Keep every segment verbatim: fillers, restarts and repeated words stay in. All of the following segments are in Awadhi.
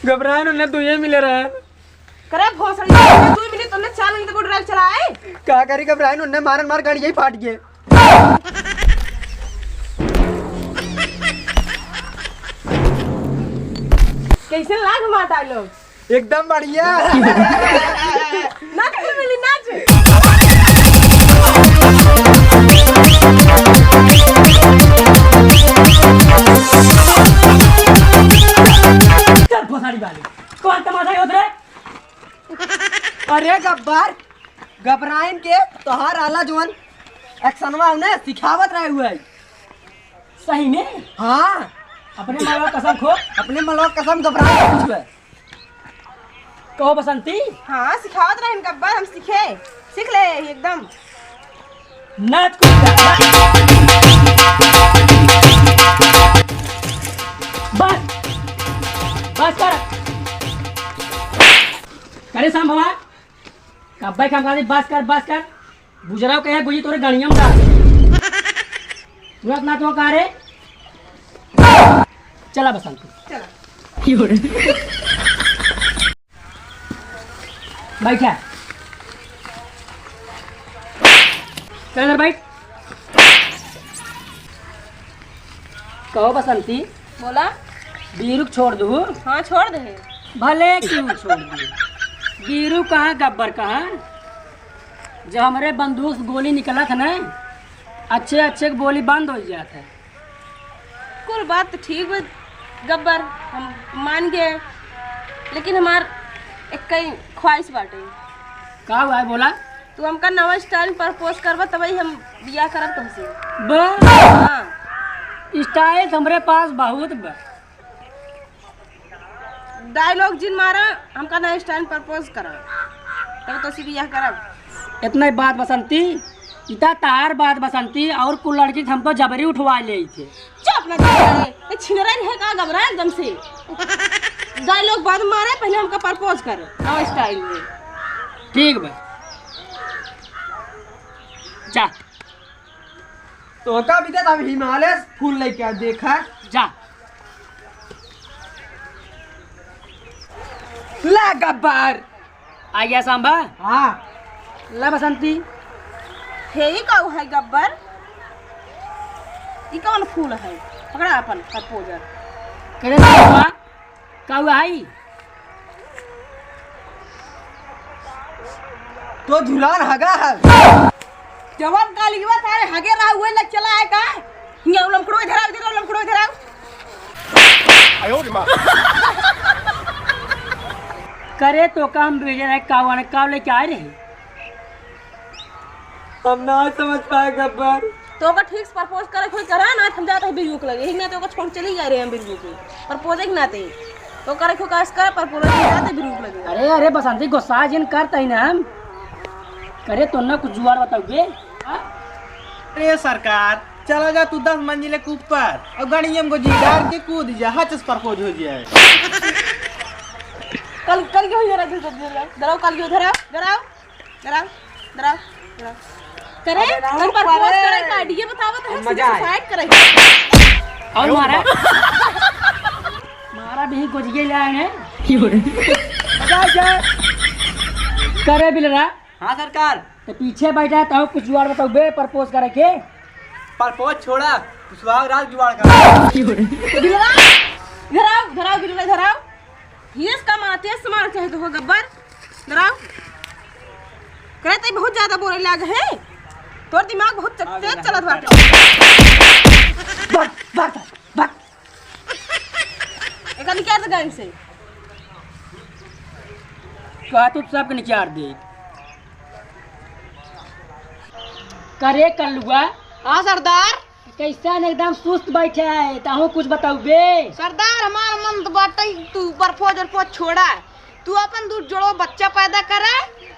घबराए न, उन्हें दुइये मिले रहे। करे भोसड़ी, दुइये मिले, तुमने चार मिनट तक ड्राइव चलाए। का करी घबराए न, उन्हें मारन मार गाड़ी यही फाट गए। कैसे लाग मार डालो? एकदम बढ़िया। नाच के मिली, नाच। चल भोसड़ी वाली, कौन तमाशा होत रे? अरे गब्बर, घबराइन के तोहार आला जवन एक्शनवा उन्हें सिखावत रहे हुए। सही में? हाँ। अपने मलवा कसम खो। अपने मलवा कसम, घबराइन के कुछ हुए। कहो बसंती। हाँ, सिखावत रहे गब्बर, हम सीखे, सीख ले एकदम। नाच को बस, बस कर। करे सांभवा, कब्बे काम करे, बस कर, बस कर। बुजराव कहे गुजी तोरे गणियम का। तुरंत ना तो का रे। चला बसंत। चला। बैठा। चल इधर बैठ। कहो बसंती। बोला। बीरू के छोड़ दू। हाँ, छोड़ दे। भले क्यों छोड़ दे। बीरू कहाँ, गब्बर कहाँ? जब हमरे बंदूक से गोली निकलत है ना, अच्छे अच्छे के बोली बंद हो जात है। कुल बात तो ठीक बा गब्बर, हम मान गए, लेकिन हमार एक कई ख्वाहिश बाटे। का हुआ है बोला? तू हमका नवा स्टाइल प्रपोज करबा, तबही हम बियाह करब तुमसे। बा? हाँ। स्टाइल तो हमरे पास बहुत बा। डायलॉग जिन मारा, हमका नया स्टाइल प्रपोज करा, तब तो सी बियाह करब। इतना ही बात बसंती, इता तार बात बसंती, और कुल लड़की के हमको जबरी उठवा ले थे। चुप ना कर रे, ये छिनरा है का गबरा एकदम से। डायलॉग बाद मारे, पहले हमका प्रपोज कर नवा स्टाइल में। ठीक बा, जा। तो का बीते तब हिमालय फूल लेके आ, देखा। जा। ला गब्बर। आ गया सांबा? हाँ। ला बसंती। हे, ई का है गब्बर? ई कौन फूल है? पकड़ा अपन प्रपोजल। करे सांबा? का हुआ है? तो धुरान हगा है। जवन कालिगवा सारे हगे रहा, उहे लग चला है का? हियाँ लमकड़ो इधर आओ, इधर आओ, लमकड़ो इधर आओ। करे तो काम भेजे रहे, का वाने का लेके आए रहे? हम ना समझ पाए गब्बर। तो ओकर ठीक से प्रपोज करे कोई करा ना, हम जाते हैं बिरगू के लगे। यही ना तो ओकर छोड़ चली जा रहे हैं बिरगू के। प्रपोज के नाते। तो करे कोई काश कर, प्रपोज के नाते बिरगू के लगे। अरे, अरे, बसंती गुस्सा जिन करते ही ना हम। करे तो ना कुछ जुगाड़ बताओगे? अरे सरकार, चला जा तू दस मंजिले के ऊपर और गाड़ी में गोजी डाल के कूद जा, हच से प्रपोज हो जाए। कल, कल के हो जा रहा है, डराओ, कल के हो, डराओ, डराओ। डराओ, डराओ, डराओ। करे, अबे ना, हम प्रपोज करे। करे का, ये बतावत है, मजा आए। सुसाइड करे। और मारा? मारा भी गोजिए ले आए हैं। मजा आ जाए। करे बिलरा। हाँ सरकार। तो पीछे बैठा है, तो कुछ जुगाड़ बताओ बे, प्रपोज करे के। प्रपोज छोड़ा, सुहाग रात जुगाड़ कर। बिलरा, इधर आओ, इधर आओ, बिलरा, इधर आओ। हियस का मार, तेज से मार चाहे तो हो गब्बर। डराओ। करे तई बहुत ज्यादा बोले लाग है। तोर दिमाग बहुत च-, तेज चलत बाटे। भाग, भाग, भाग। एका निकाल दे गैंग से। का तू सबके निकाल दे। करे कल्लुआ। हाँ सरदार। कैसन एकदम सुस्त बैठे है, ताहू कुछ बतौबे? सरदार, हमार मन तो बाटे तू प्रपोज वरपोज छोड़ा, तू अपन दू जोड़ो बच्चा पैदा करे,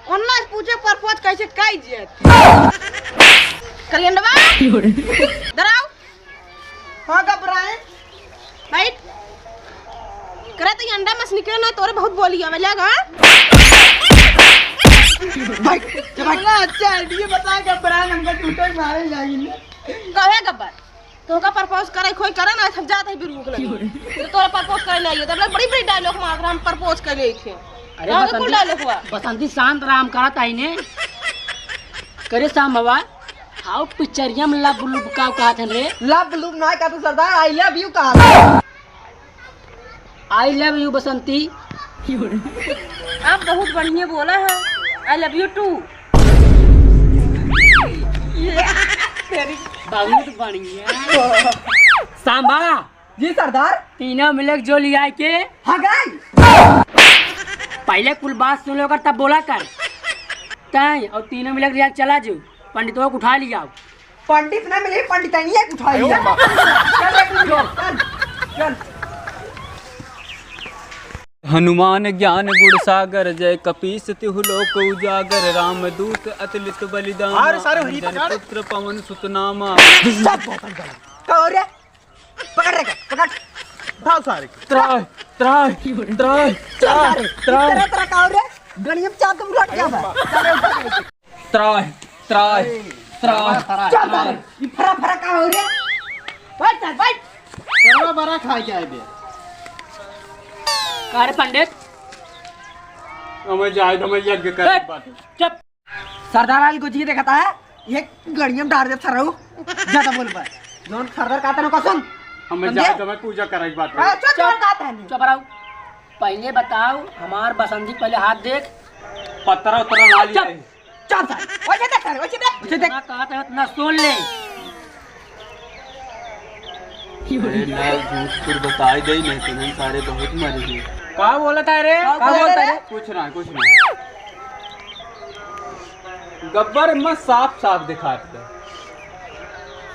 ओन्ना से पूछे प्रपोज कैसे कई जियत। करियंडवा, डराओ। हाँ, घबराए। बैठ। करे तो ये अंडा मस निकले ना, तोरे बहुत बोली आवे लगा। भाई, जब भाई। इतना अच्छा आइडिया बता के ब्रांड हमको टूटे मारे जाएगी। कहे गब्बर, तोहका propose करे कोई करे ना, हम जात है बिरगू के लगे। तो तोरा propose करे ना आइए, तब लोग बड़ी बड़ी dialogue मारत रहा, हम propose कर लेते हैं। अरे राहुल, बसंती, कुल dialogue हुआ। बसंती, शांत रहा, हम करत आई ने। करे शाम बाबा, हाउ पिक्चरिया में love लुब का कहत हन रे? Love लुब ना कहत सरदार, I love you कहत हन। I love you बसंती। आप बहुत बढ़िया बोला है, I love you too। बहुत बढ़िया। सांबा। जी सरदार। तीनों मिलक जो लिया के। हाँ गई। पहले कुल बात सुन लो कर, तब बोला कर। तय और तीनों मिलक लिया के चला जो, पंडितों को उठा लिया। पंडित ना मिले, पंडितनिया के उठा लिया। चल रे, तू चल, चल, चल। हनुमान ज्ञान गुण सागर, जय कपीस तिहु लोक उजागर, रामदूत अतुलित बलिदान, अरे सारे वही अंजन पकड़। पुत्र पवन सुत नामा। सब बोतल गलत। का हो रे? पकड़ रे, पकड़। उठाओ सारे। त्राय, त्राय, त्राय, चल सारे। त्राय। तेरा, तेरा का हो रे? गणियम चाप के उलट गया बा। चल, उठ। त्राय, त्राय, त्राय, चल, त्राय। चल। ई फरा, फरा का हो रे? बैठ, चल, बैठ। सरवा बड़ा खा जाए बे। का रे पंडित? हमें जाए तो हमें यज्ञ करे बैठ। बात। चुप। सरदार आइल गुजरी देखता है, ये गड़िया में डार दे सरऊ। ज्यादा बोल बा। जौन सरदार कहता ना कसम। हमें समझे? जाए तो हमें पूजा करे बात। हाँ, चुप, चुप। चुप, चुप रहो। पहले बताओ, हमार बसंती पहले हाथ देख। पत्थर उतरा ना लिया चुप। है। चल सारे, वैसे देख सारे, वैसे देख, वैसे देख। जितना कहत है उतना सुन ले। अरे ना, झूठ कुछ बताई दे, नहीं तो हम सारे बहुत मरे हैं। का बोलत है रे? का का बोलत बोलत है है? रे? कुछ ना, कुछ ना। गब्बर मैं साफ साफ दिखात है।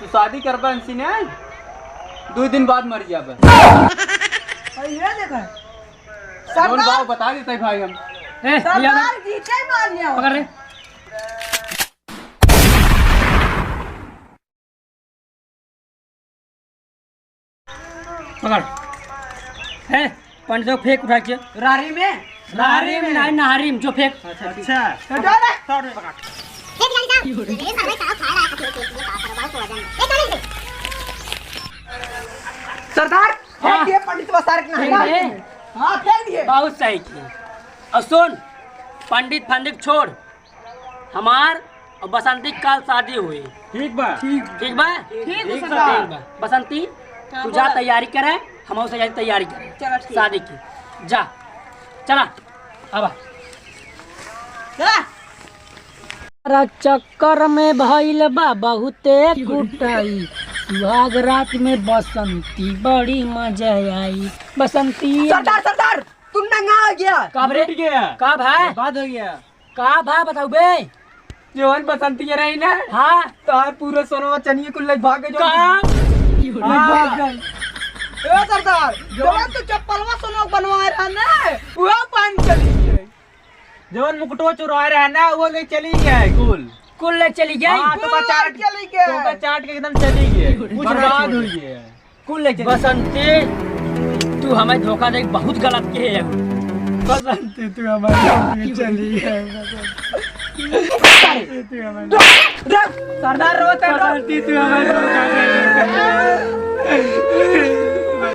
तू शादी करबा इनसे ने, दो दिन बाद मर जाबा। ये देखा। जौन सरदार, बाव बता देते भाई हम। ए, सरदार भैया, जी के मार लिया। पकड़ रे। पकड़। ए, पंडित, जो फेंक उठा के। रारी में? रारी में नहीं, नहरी में जो फेंक। अच्छा, ठीक। अच्छा। तो जा रे। छोड़ रे। सरदार, हाँ। फेंक दिए पंडित बसार के फेंक नहरी में। दिए? हाँ, फेंक दिए। बहुत सही किए। और सुन, पंडित फंडित छोड़, हमार और बसंती के काल शादी हुई। ठीक बा। ठीक बा? ठीक बा सरदार। ठीक बा। बसंती, हाँ, तू जा बोला। तैयारी करे, हम उसे जाके तैयारी करे। चलो, ठीक। शादी की। जा। चला। अब। चला। तारा चक्कर में भइल बा बहुते कुटाई, सुहाग रात में बसंती बड़ी मजा आई। बसंती। सरदार, सरदार, तू नंगा हो गया। का रे? टूट गया। का भाई? बर्बाद हो गया। का भा बताऊ बे? जवन बसंती के रही ना? हाँ। तोहार पूरा सोनवा चनिया कुल लग भाग गए जो का? लग भाग गए। ए सरदार, जवन जवन तू चप्पलवा सोनवा बनवाए रहा ना, वो पान चली गए। जवन मुकुटवा चुराए रहा ना, वो ले चली गए कुल। कुल ले चली गए? हाँ, तो कुल का चाट, चली गए। तो का चाट के एकदम चली गए। कुछ बर्बाद हुई है। कुल ले चली। बसंती, तू हमें धोखा दे, बहुत गलत किहे है। बसंती, तू हमारे साथ में चली है, बसंती, तू हमारे रुक, रुक, सरदार रोत है, रुक। बसंती, तू हमारे धोखा दे।